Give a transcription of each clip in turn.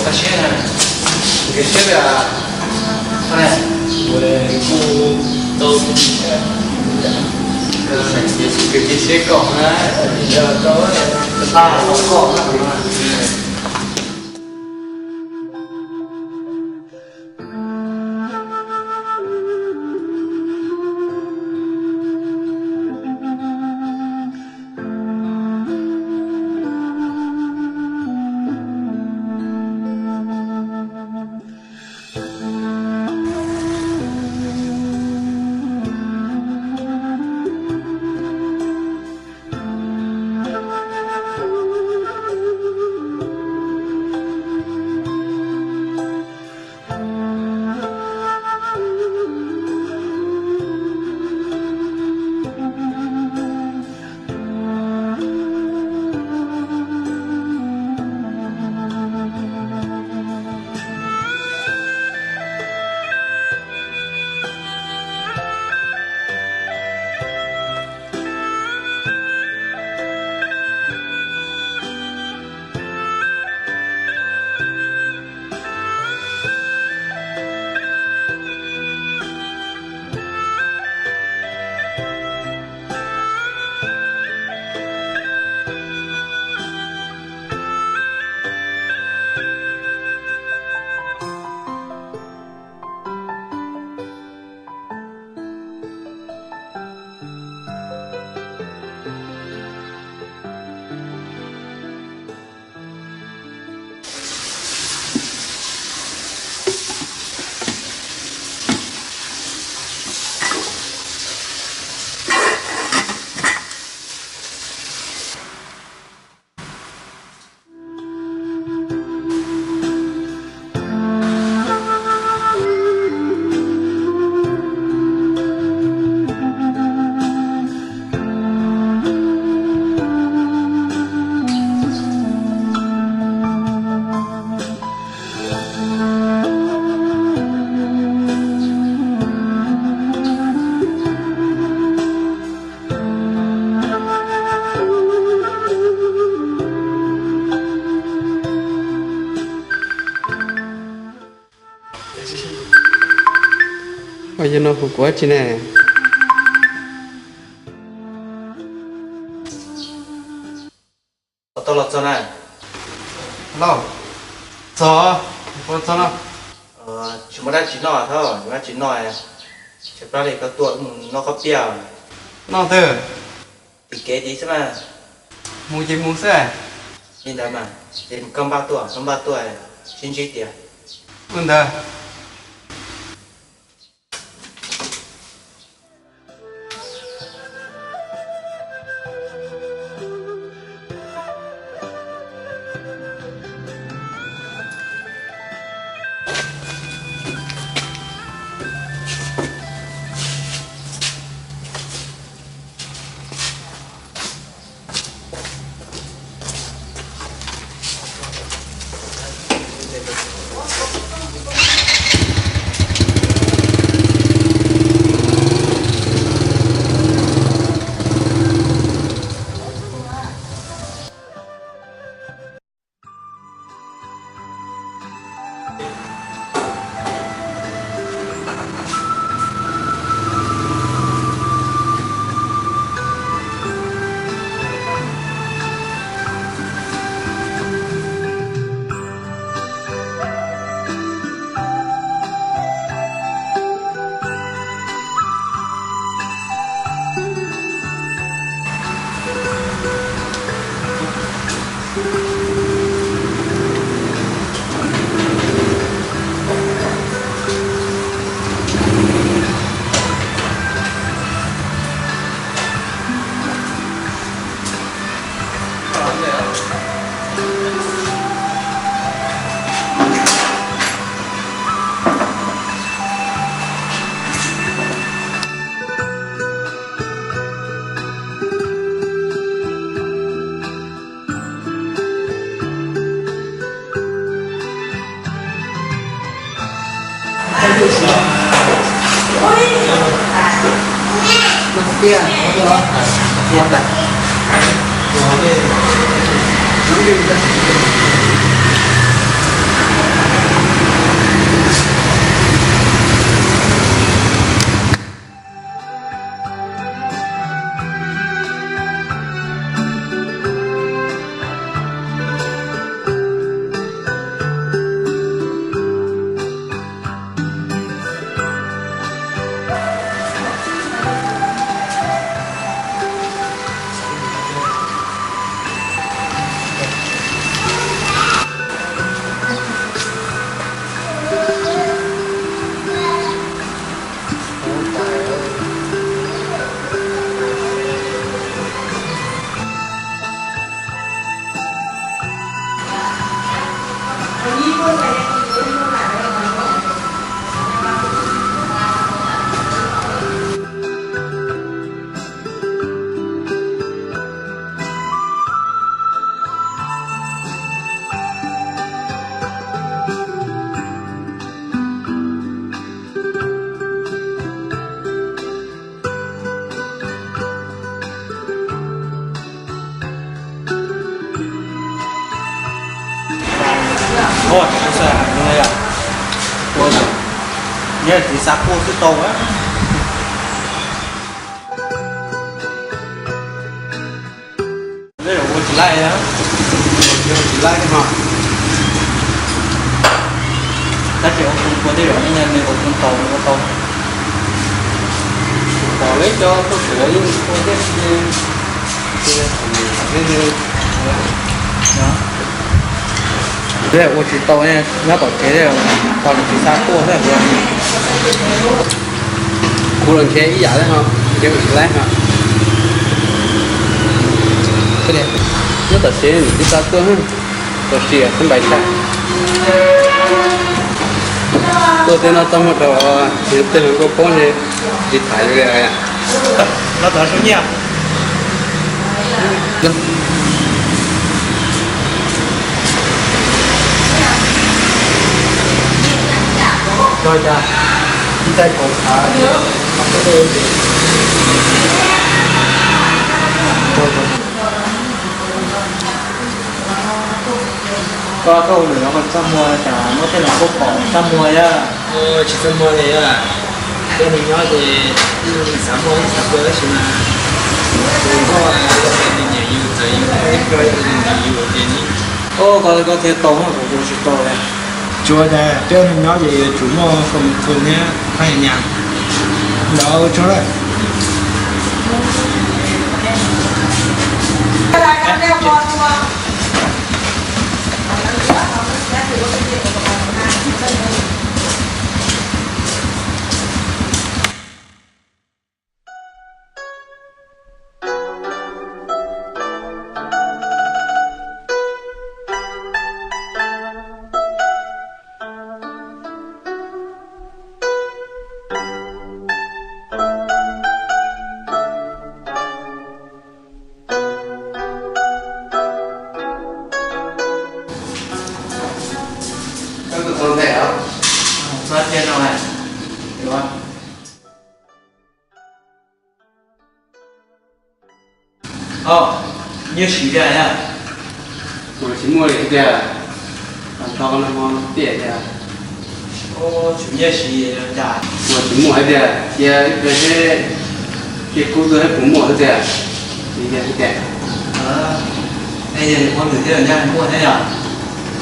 Siab na, nkawd siab li, kuv tau kwv tij siab kom na, yog tau kom na. Yog no kuv kuv dab tsi ne? Tau los txog na. Lauj, txog, txog no. Tsis muaj dab tsi noj thiab, dab tsi noj, tshaib plab li, koj tuaj mus noj koj piaj. Noj twg? Tim kev tid xwb mas. Mus ces mus xwb. Li ntawd mas, ces koj npaj tuaj, koj npaj tuaj, sib ntsib tias. Ua ntawd. Ua, nyob txiv xa quaj xwb tau a. Tej zaum ua tsis laij, ua tsis laij no. Tab sis ua tus ua tej zaum nws ua tus tau, nws ua tau. Pom lawv cov tuaj kawm yeej ua thiab. Ua tsis tau, nyob tom tsev, tos nws txiv xa tuaj xwb. Kuv los nrhiav ib yam thiab no, nrhiav ua tsis laij no. Nyob tom tsev nws txiv xa tuaj, txaus siab xwb npais tag. Tuaj tej no txaj muag rau, nws tej hluas nkauj paub ntshe tsis tham li. No tov su nyiaj. Rau cas ib taig kaum khav. Koj, koj ua lwm los koj txaj muag, cas muab tej los koj pom txaj muag yaj. Tsis txaj muag li, peb neeg nyob ces xav muaj xav tuaj tab sis mas tus nkauj yog tias nws nyiam yus, txawm yus ib pliag yog nws nyiam yus ces nws. Koj, koj thiaj tau, kuv tsis tau li. Tsuas tas peb neeg nyob ces yuav tsum muaj kom tus thiab phaj nyas. Ntawd tso lawm. Nyiaj siv tiag. Kuv tsis muaj li tiag. Tau no tiag tiag. Tsum nyiaj siv cas? Kuv tsis muaj hais tiag, cia ib pliag seb, cia kub tuaj seb puas muaj xwb tiag. Cia tiag. Ua nws thiab ncaj muaj thiab yom.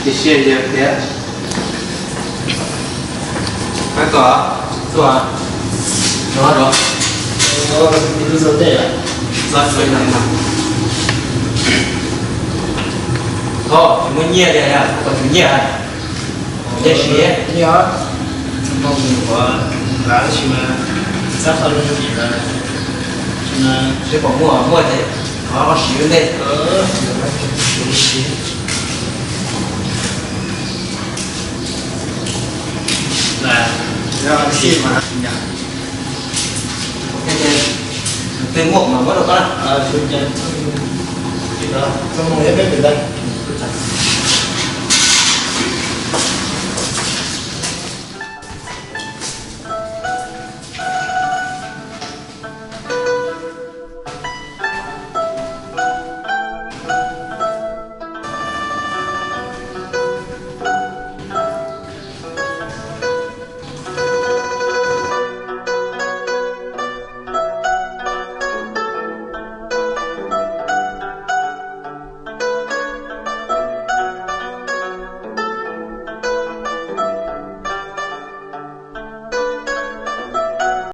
Cia siab yawg thiab. Pab tuaj, tuaj, rov rov. Txog tsis muaj nyiaj tiag, koj tsum nyiaj. Nyiaj siv. Nyiaj. Npau mus ua lav tab sis mas txab tau zoo li lawm. Seb puas muaj, muaj ces thov koj siv ua ntej. Siv mas. Tej muaj mas muab rau koj na. Txoj moo thiab peb tus ntawd.